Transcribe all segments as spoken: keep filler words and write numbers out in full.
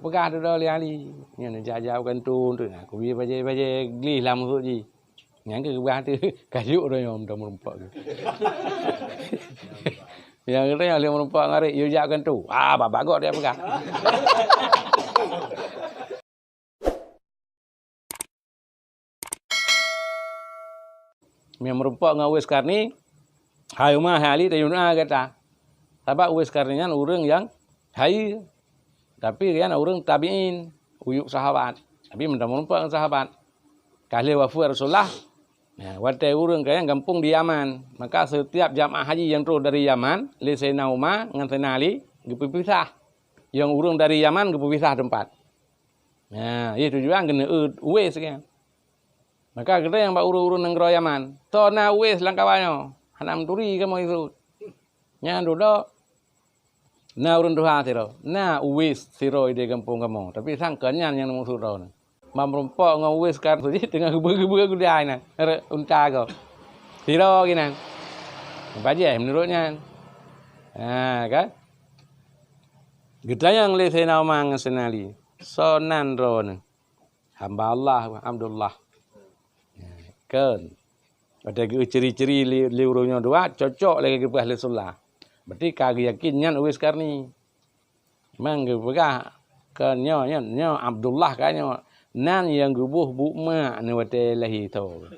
Peugah dudoe lé Ali. Nyan jak-jak u kantô tu, nah, kubi bajèe-bajèe gleh lam musuh jih. Nyan keuh geupeugah tu, "Ka jok droe nyoe meurumpok tu." Nyang keuh lheuh meurumpok ngon Arif, yue jak u kantô. Ah, babah gok dia peugah. Meunyoe meurumpok ngon Uwais Qarni, hai Umar, hai Ali, tayue doa gata. Sabab Uwais Qarni nyan ureueng nyang hayeue, tapi gobnyan ureueng tabi'in, u yup sahabat. Tapi mantong meurumpok ngon sahabat. Ka lheuh wafeuet Rasulullah, ya, watèe ureueng kayang gampông di Yaman. Maka, setiap jamaah haji nyang troh dari Yaman, lé Saidina Umar ngon Saidina Ali, geupeupisah. Nyang ureueng dari Yaman geupeupisah teumpat. Nah, ié tujuan geuneuk eu Uwais kan. Maka geutanyong bak ureueng-ureueng nanggroe Yaman, "Soe na Uwais lam kawan nyoe? Hana meuturi kamoe iseut." Nyan dudoe, na ureueng tuha sidroe, "Na Uwais sidroe di gampông kamoe, tapi sang kon nyan nyang neumusu droeneuh." Ban meurumpok ngon Uwais Qarni jih teungoh geubeu-geubeu gudai na, rot unta gob. Sidroe geuh nyan. Bajèe meunurot nyan. Ha, kan? Geutanyong lé Saidina Umar ngon Saidina Ali, "Soe nan droeneuh?" "Hamba Allah, Abdullah." Kon. Watèe geu ciri-ciri lé, lé ureueng nyoe dua, cocok lagèe geupeugah lé Rasulullah. Berarti ka geuyakin nyan Uwais Qarni. Memang geupeugah, "Kon nyoe, nyoe, nyoe Abdullah ka nyoe. Nan nyang geuboh buet mak neuh watèe lahé tho."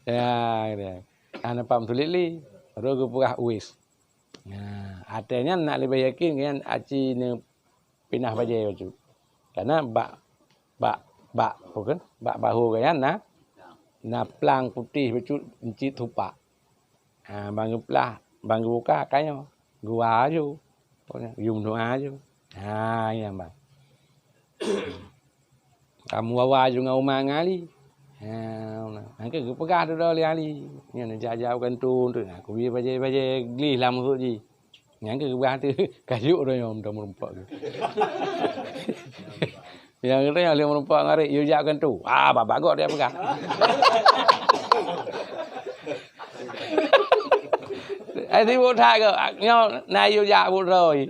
Ya, gitu. Hana paham sulet lé. Baru geupeugah Uwais. Nah, watèe nyan nak leubeh yakin, nyan aci neu pinah bajèe bacut. Karena bak, bak, bak, apa kan? Bak bahu geuh nyan na, na plang putéh bacut, cit tupak. Ha, ban geuplah, ban geubuka, ka nyoe. Geuwa aju. Yum doa aju. Ha, nyan ban. Kamoe wawa aju ngon Umar ngon Ali. Ha, nyang keuh geupeugah dudoe lé Ali. Nyan jak-jak u kantô tu, nah, kubi bajèe-bajèe gleh lam musuh jih. Nyang keuh geupeugah tu, "Ka jok droe nyoe meurumpok tu." Nyang keuh lheuh meurumpok ngon Arif, yue jak u kantô. Ah, babah gok dia peugah. Ai sibuk that keuh, nyoe na yue jak buet droe.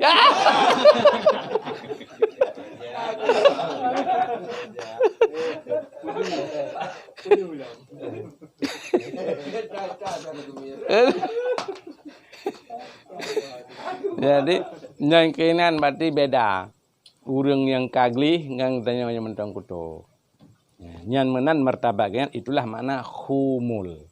Jadi, nyang keunan berarti beda. Ureueng nyang ka gleh ngon tanyoe nyang mantong kuto. Nyan meunan martabat geuh, itulah makna khumul.